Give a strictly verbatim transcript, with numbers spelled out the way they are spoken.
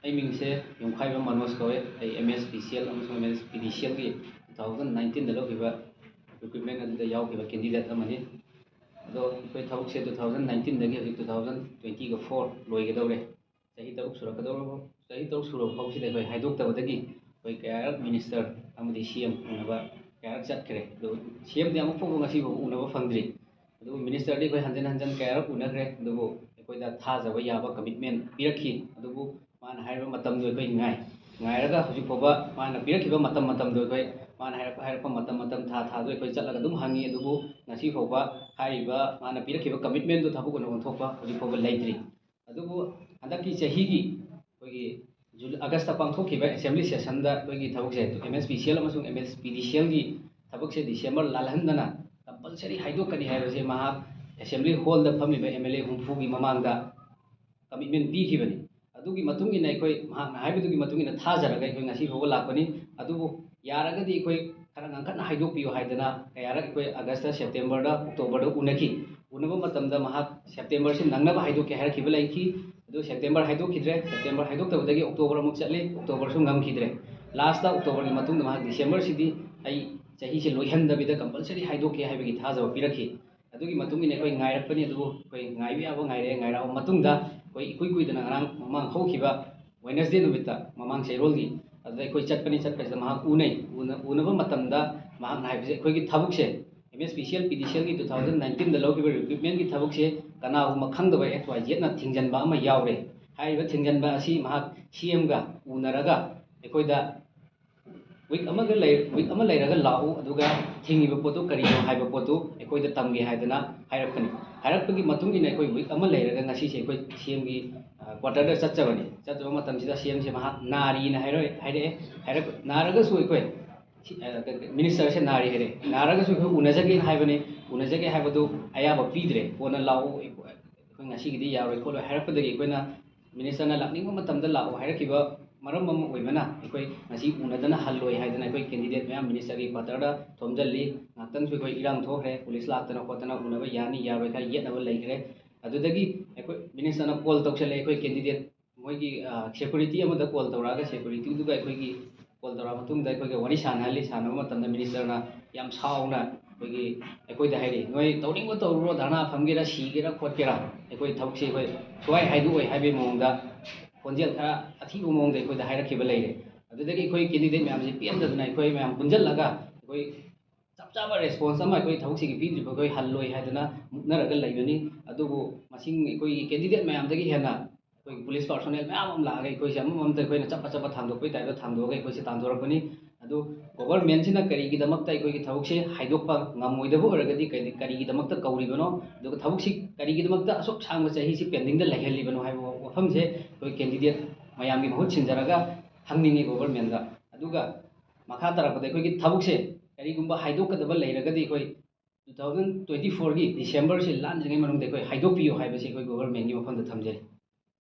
ꯑꯩ ꯃꯤꯡꯁꯦ ꯌꯨꯝꯈꯥꯏꯕ ꯃꯅꯣꯖ ꯀꯧꯋꯦ꯫ ꯑꯩ M S P C L ꯑꯃꯁꯨꯡ M S P D C L ꯒꯤ two thousand nineteen ꯗ ꯂꯧꯈꯤꯕ recruitment ꯑꯗꯨꯗ ꯌꯥꯎꯈꯤꯕ candidate ꯑꯃꯅꯤ꯫ ꯑꯗꯣ ꯑꯩꯈꯣꯏ ꯊꯕꯛꯁꯦ two thousand nineteen ꯗꯒꯤ ꯍꯧꯖꯤꯛ two thousand twenty four ꯂꯣꯏꯒꯗꯧꯔꯦ꯫ ꯆꯍꯤ ꯇꯔꯨꯛ ꯁꯨꯔꯛꯀꯗꯧꯔꯕ, ꯆꯍꯤ ꯇꯔꯨꯛ ꯁꯨꯔꯕ ꯐꯥꯎꯁꯤꯗ ꯑꯩꯈꯣꯏ ꯍꯥꯏꯗꯣꯛꯇꯕꯗꯒꯤ ꯑꯩꯈꯣꯏ ꯀꯌꯥꯔꯛ minister ꯑꯃꯗꯤ C M ꯎꯅꯕ ꯀꯌꯥꯔꯛ ꯆꯠꯈ꯭ꯔꯦ꯫ ꯑꯗꯨ C M ꯗꯤ ꯑꯃꯨꯛ ꯐꯥꯎꯕ ꯉꯁꯤ ꯐꯥꯎꯕ ꯎꯅꯕ ꯐꯪꯗ꯭ꯔꯤ꯫ ꯑꯗꯨꯕꯨ minister ꯗꯤ ꯑꯩꯈꯣꯏ ꯍꯟꯖꯤꯟ ꯍꯟꯖꯤꯟ ꯀꯌꯥꯔꯛ ꯎꯅꯈ꯭ꯔꯦ, ꯑꯗꯨꯕꯨ ꯑꯩꯈꯣꯏꯗ ꯊꯥꯖꯕ ꯌꯥꯕ commitment ꯄꯤꯔꯛꯈꯤ꯫ ꯑꯗꯨꯕꯨ ꯃꯥꯅ ꯍꯥꯏꯔꯤꯕ ꯃꯇꯝꯗꯣ ꯑꯩꯈꯣꯏ ꯉꯥꯏ, ꯉꯥꯏꯔꯒ ꯍꯧꯖꯤꯛ ꯐꯥꯎꯕ ꯃꯥꯅ ꯄꯤꯔꯛꯈꯤꯕ ꯃꯇꯝ ꯃꯇꯝꯗꯣ ꯑꯩꯈꯣꯏ, ꯃꯥꯅ ꯍꯥꯏꯔꯛꯄ ꯍꯥꯏꯔꯛꯄ ꯃꯇꯝ ꯃꯇꯝ, ꯊꯥ ꯊꯥꯗꯣ ꯑꯩꯈꯣꯏ ꯆꯠꯂꯒ ꯑꯗꯨꯝ ꯍꯪꯉꯤ꯫ ꯑꯗꯨꯕꯨ ꯉꯁꯤ ꯐꯥꯎꯕ ꯍꯥꯏꯔꯤꯕ ꯃꯥꯅ ꯄꯤꯔꯛꯈꯤꯕ commitment ꯗꯣ ꯊꯕꯛ ꯑꯣꯏꯅ ꯑꯣꯟꯊꯣꯛꯄ ꯍꯧꯖꯤꯛ ꯐꯥꯎꯕ ꯂꯩꯇ꯭ꯔꯤ꯫ ꯑꯗꯨꯕꯨ ꯍꯟꯗꯛꯀꯤ ꯆꯍꯤꯒꯤ ꯑꯩꯈꯣꯏꯒꯤ ꯖꯨ-, August ꯇ ꯄꯥꯡꯊꯣꯛꯈꯤꯕ assembly session ꯗ ꯑꯩꯈꯣꯏꯒꯤ ꯊꯕꯛꯁꯦ, M S P C L ꯑꯃꯁꯨꯡ M S P D C L ꯒꯤ ꯊꯕꯛꯁꯦ December ꯂꯥꯜꯍꯟꯗꯅ compulsory ꯍꯥꯏꯗꯣꯛꯀꯅꯤ ꯍꯥꯏꯕꯁꯦ ꯃꯍꯥꯛ assembly hall the ꯐꯝꯃꯤꯕ M L A ꯍꯨꯝꯐꯨꯒꯤ ꯃꯃꯥꯡꯗ commitment ꯄꯤꯈꯤꯕꯅꯤ꯫ ꯑꯗꯨꯒꯤ ꯃꯇꯨꯡ ꯏꯟꯅ ꯑꯩꯈꯣꯏ ꯃꯍꯥꯛꯅ ꯍꯥꯏꯕꯗꯨꯒꯤ ꯃꯇꯨꯡ ꯏꯟꯅ ꯊꯥꯖꯔꯒ ꯑꯩꯈꯣꯏ ꯉꯁꯤ ꯐꯥꯎꯕ ꯂꯥꯛꯄꯅꯤ꯫ ꯑꯗꯨꯕꯨ ꯌꯥꯔꯒꯗꯤ ꯑꯩꯈꯣꯏ ꯈꯔ ꯉꯟꯈꯠꯅ ꯍꯥꯏꯗꯣꯛꯄꯤꯌꯨ ꯍꯥꯏꯗꯅ ꯀꯌꯥꯔꯛ ꯑꯩꯈꯣꯏ August ꯇ, September ꯗ, October ꯗ ꯎꯅꯈꯤ꯫ ꯎꯅꯕ ꯃꯇꯝꯗ ꯃꯍꯥꯛ September ꯁꯤ ꯅꯪꯅꯕ ꯍꯥꯏꯗꯣꯛꯀꯦ ꯍꯥꯏꯔꯛꯈꯤꯕ ꯂꯩꯈꯤ꯫ ꯑꯗꯨ September ꯍꯥꯏꯗꯣꯛꯈꯤꯗ꯭ꯔꯦ꯫ September ꯍꯥꯏꯗꯣꯛꯇꯕꯗꯒꯤ October ꯑꯃꯨꯛ ꯆꯠꯂꯤ꯫ October ꯁꯨ ꯉꯝꯈꯤꯗ꯭ꯔꯦ꯫ Last ꯇ October ꯒꯤ ꯃꯇꯨꯡꯗ ꯃꯍꯥꯛ December ꯁꯤꯗꯤ ꯑꯩ ꯆꯍꯤꯁꯦ ꯂꯣꯏꯍꯟꯗꯕꯤꯗ compulsory ꯍꯥꯏꯗꯣꯛꯀꯦ ꯍꯥꯏꯕꯒꯤ ꯊꯥꯖꯕ ꯄꯤꯔꯛꯈꯤ꯫ ꯑꯗꯨꯒꯤ ꯃꯇꯨꯡ ꯏꯟꯅ ꯑꯩꯈꯣꯏ ꯉꯥꯏꯔꯛꯄꯅꯤ꯫ ꯑꯗꯨꯕꯨ ꯑꯩꯈꯣꯏ ꯉꯥꯏꯕ ꯌꯥꯕ ꯉꯥꯏꯔꯦ꯫ ꯉꯥꯏꯔꯛꯑꯕ ꯃꯇꯨꯡꯗ ꯑꯩꯈꯣꯏ ꯏꯀꯨꯏ ꯀꯨꯏꯗꯅ ꯉꯔꯥꯡ ꯃꯃꯥꯡ ꯍꯧꯈꯤꯕ Wednesday ꯅꯨꯃꯤꯠꯇ ꯃꯃꯥꯡ ꯆꯩꯔꯣꯜꯒꯤ ꯑꯗꯨꯗ ꯑꯩꯈꯣꯏ ꯆꯠꯄꯅꯤ꯫ ꯆꯠꯄꯁꯤꯗ ꯃꯍꯥꯛ ꯎꯅꯩ꯫ ꯎꯅ-, ꯎꯅꯕ ꯃꯇꯝꯗ ꯃꯍꯥꯛꯅ ꯍꯥꯏꯕꯁꯦ ꯑꯩꯈꯣꯏꯒꯤ ꯊꯕꯛꯁꯦ M S P C L, P D C L ꯒꯤ two thousand nineteen ꯗ ꯂꯧꯈꯤꯕ recruitment ꯀꯤ ꯊꯕꯛꯁꯦ ꯀꯅꯥꯒꯨꯝꯕ ꯈꯪꯗꯕ X Y Z ꯅ ꯊꯤꯡꯖꯤꯟꯕ ꯑꯃ ꯌꯥꯎꯔꯦ꯫ ꯍꯥꯏꯔꯤꯕ ꯊꯤꯡꯖꯤꯟꯕ ꯑꯁꯤ ꯃꯍꯥꯛ C M ꯒ ꯎꯅꯔꯒ ꯑꯩꯈꯣꯏꯗ week ꯑꯃꯒ ꯂꯩ, week ꯑꯃ ꯂꯩꯔꯒ ꯂꯥꯛꯎ, ꯑꯗꯨꯒ ꯊꯤꯡꯉꯤꯕ ꯄꯣꯠꯇꯨ ꯀꯔꯤꯅꯣ ꯍꯥꯏꯕ ꯄꯣꯠꯇꯨ ꯑꯩꯈꯣꯏꯗ ꯇꯝꯒꯦ ꯍꯥꯏꯗꯅ ꯍꯥꯏꯔꯛꯄꯅꯤ꯫ ꯍꯥꯏꯔꯛꯄꯒꯤ ꯃꯇꯨꯡ ꯏꯟꯅ ꯑꯩꯈꯣꯏ week ꯑꯃ ꯂꯩꯔꯒ ꯉꯁꯤꯁꯦ ꯑꯩꯈꯣꯏ C M ꯒꯤ, ꯑ, quarter ꯗ ꯆꯠꯆꯕꯅꯤ꯫ ꯆꯠꯆꯕ ꯃꯇꯝꯁꯤꯗ C M ꯁꯦ ꯃꯍꯥꯛ ꯅꯥꯔꯤꯅ ꯍꯥꯏꯔꯛ-, ꯍꯥꯏꯔꯛꯑꯦ꯫ ꯍꯥꯏꯔꯛ-, ꯅꯥꯔꯒꯁꯨ ꯑꯩꯈꯣꯏ ꯁꯤ, ꯑ, minister ꯁꯦ ꯅꯥꯔꯤ ꯍꯥꯏꯔꯛꯑꯦ꯫ ꯅꯥꯔꯒꯁꯨ ꯑꯩꯈꯣꯏ ꯎꯅꯖꯒꯦꯅ ꯍꯥꯏꯕꯅꯤ꯫ ꯎꯅꯖꯒꯦ ꯍꯥꯏꯕꯗꯨ ꯑꯌꯥꯕ ꯄꯤꯗ꯭ꯔꯦ꯫ ꯀꯣꯟꯅ ꯂꯥꯛꯎ, ꯑꯩꯈꯣꯏ ꯉꯁꯤꯒꯤꯗꯤ ꯌꯥꯔꯣꯏ ꯈꯣꯠꯂꯣꯏ ꯍꯥꯏꯔꯛꯄꯗꯒꯤ ꯑꯩꯈꯣꯏꯅ minister ꯅ ꯂꯥꯛꯅꯤꯡꯕ ꯃꯇꯝꯗ ꯂꯥꯛꯑꯣ ꯍꯥꯏꯔꯛꯈꯤꯕ ꯃꯔꯝ ꯑꯃ ꯑꯣꯏꯕꯅ ꯑꯩꯈꯣꯏ ꯉꯁꯤ ꯎꯅꯗꯅ ꯍꯜꯂꯣꯏ ꯍꯥꯏꯗꯅ ꯑꯩꯈꯣꯏ candidate ꯃꯌꯥꯝ minister ꯒꯤ quarter ꯗ ꯊꯣꯝꯖꯤꯜꯂꯤ꯫ ꯉꯥꯛꯇꯪꯁꯨ ꯑꯩꯈꯣꯏ ꯏꯔꯥꯡ ꯊꯣꯛꯈ꯭ꯔꯦ, police ꯂꯥꯛꯇꯅ ꯈꯣꯠꯇꯅ ꯎꯅꯕ ꯌꯥꯅꯤ ꯌꯥꯔꯣꯏ ꯈꯔ ꯌꯦꯠꯅꯕ ꯂꯩꯈ꯭ꯔꯦ꯫ ꯑꯗꯨꯗꯒꯤ ꯑꯩꯈꯣꯏ ꯃꯤꯅꯤꯁꯇꯔꯅ ꯀꯣꯜ ꯇꯧꯁꯜꯂꯛꯑꯦ, ꯑꯩꯈꯣꯏ ꯀꯦꯟꯗꯤꯗꯦꯠ ꯃꯣꯏꯒꯤ ꯁꯦꯀ꯭ꯌꯨꯔꯤꯇꯤ ꯑꯃꯗ ꯀꯣꯜ ꯇꯧꯔꯛꯑꯒ, ꯁꯦꯀ꯭ꯌꯨꯔꯤꯇꯤꯗꯨꯒ ꯑꯩꯈꯣꯏꯒꯤ ꯀꯣꯜ ꯇꯧꯔꯛꯑ ꯃꯇꯨꯡꯗ ꯑꯩꯈꯣꯏꯒ ꯋꯥꯔꯤ ꯁꯥꯟꯅꯍꯜꯂꯤ꯫ ꯁꯥꯟꯅꯕ ꯃꯇꯝꯗ ꯃꯤꯅꯤꯁꯇꯔꯅ ꯌꯥꯝ ꯁꯥꯎꯅ ꯑꯩꯈꯣꯏꯒꯤ, ꯑꯩꯈꯣꯏꯗ ꯍꯥꯏꯔꯛꯏ, "ꯅꯣꯏ ꯇꯧꯅꯤꯡꯕ ꯇꯧꯔꯨꯔꯣ, ꯙꯔꯅꯥ ꯐꯝꯒꯦꯔꯥ, ꯁꯤꯒꯦꯔꯥ, ꯈꯣꯠꯀꯦꯔꯥ, ꯑꯩꯈꯣꯏ ꯊꯕꯛꯁꯦ ꯑꯩꯈꯣꯏ ꯁꯨꯍꯥꯏ ꯍꯥꯏꯗꯣꯛꯑꯣꯏ" ꯍꯥꯏꯕꯒꯤ ꯃꯑꯣꯡꯗ ꯈꯣꯟꯖꯦꯜ ꯈꯔ ꯑꯊꯤꯕ ꯃꯑꯣꯡꯗ ꯑꯩꯈꯣꯏꯗ ꯍꯥꯏꯔꯛꯈꯤꯕ ꯂꯩꯔꯦ꯫ ꯑꯗꯨꯗꯒꯤ ꯑꯩꯈꯣꯏ ꯀꯦꯟꯗꯤꯗꯦꯠ ꯃꯌꯥꯝꯁꯦ ꯄꯦꯟꯗꯗꯅ ꯑꯩꯈꯣꯏ ꯃꯌꯥꯝ ꯄꯨꯟꯁꯤꯜꯂꯒ ꯑꯩꯈꯣꯏ ꯆꯞ ꯆꯥꯕ ꯔꯦꯁꯄꯣꯟꯁ ꯑꯃ ꯑꯩꯈꯣꯏ ꯊꯕꯛꯁꯤꯒꯤ ꯄꯤꯗ꯭ꯔꯤꯕ ꯑꯩꯈꯣꯏ ꯍꯜꯂꯣꯏ ꯍꯥꯏꯗꯅ ꯃꯨꯛꯅꯔꯒ ꯂꯩꯕꯅꯤ꯫ ꯑꯗꯨꯕꯨ ꯃꯁꯤꯡ ꯑꯩꯈꯣꯏꯒꯤ ꯀꯦꯟꯗꯤꯗꯦꯠ ꯃꯌꯥꯝꯗꯒꯤ ꯍꯦꯟꯅ ꯑꯩꯈꯣꯏꯒꯤ ꯄꯨꯂꯤꯁ ꯄꯥꯔꯁꯣꯅꯦꯜ ꯃꯌꯥꯝ ꯑꯃ ꯂꯥꯛꯑꯒ ꯑꯩꯈꯣꯏꯁꯦ ꯑꯃꯃꯝꯇ ꯑꯩꯈꯣꯏꯅ ꯆꯞꯄ ꯆꯞꯄ ꯊꯥꯡꯗꯣꯛꯄꯒꯤ ꯇꯥꯏꯞꯇ ꯊꯥꯡꯗꯣꯛꯑꯒ ꯑꯩꯈꯣꯏꯁꯦ ꯇꯥꯟꯊꯣꯔꯛꯄꯅꯤ꯫ ꯑꯗꯨ ꯒꯣꯚꯔꯟꯃꯦꯟꯁꯤꯅ ꯀꯔꯤꯒꯤꯗꯃꯛꯇ ꯑꯩꯈꯣꯏꯒꯤ ꯊꯕꯛꯁꯦ ꯍꯥꯏꯗꯣꯛꯄ ꯉꯝꯃꯣꯏꯗꯕ ꯑꯣꯏꯔꯒꯗꯤ ꯀꯔꯤ-, ꯀꯔꯤꯒꯤꯗꯃꯛꯇ ꯀꯧꯔꯤꯕꯅꯣ? ꯑꯗꯨꯒ ꯊꯕꯛꯁꯤ ꯀꯔꯤꯒꯤꯗꯃꯛꯇ ꯑꯁꯨꯛ ꯁꯥꯡꯕ ꯆꯍꯤꯁꯤ ꯄꯦꯟꯗꯤꯡꯗ ꯂꯩꯍꯜꯂꯤꯕꯅꯣ ꯍꯥꯏꯕ ꯋꯥꯐꯝꯁꯦ ꯑꯩꯈꯣꯏ ꯀꯦꯟꯗꯤꯗꯦꯠ ꯃꯌꯥꯝꯒꯤ ꯃꯍꯨꯠ ꯁꯤꯟꯖꯔꯒ ꯍꯪꯅꯤꯡꯉꯤ ꯒꯣꯚꯔꯟꯃꯦꯟꯗ꯫ ꯑꯗꯨꯒ ꯃꯈꯥ ꯇꯥꯔꯛꯄꯗ ꯑꯩꯈꯣꯏꯒꯤ ꯊꯕꯛꯁꯦ ꯀꯔꯤꯒꯨꯝꯕ ꯍꯥꯏꯗꯣꯛꯀꯗꯕ ꯂꯩꯔꯒꯗꯤ ꯑꯩꯈꯣꯏ ꯇꯨ ꯊꯥꯎꯖꯟ ꯇ꯭ꯋꯦꯟꯇꯤ ꯐꯣꯔꯒꯤ ꯗꯤꯁꯦꯝꯕꯔꯁꯤ ꯂꯥꯟꯗ꯭ꯔꯤꯉꯩ ꯃꯅꯨꯡꯗ ꯑꯩꯈꯣꯏ ꯍꯥꯏꯗꯣꯛꯄꯤꯌꯨ ꯍꯥꯏꯕꯁꯤ ꯑꯩꯈꯣꯏ ꯒꯣꯚꯔꯟꯃꯦꯟꯒꯤ ꯃꯐꯝꯗ ꯊꯝꯖꯔꯤ꯫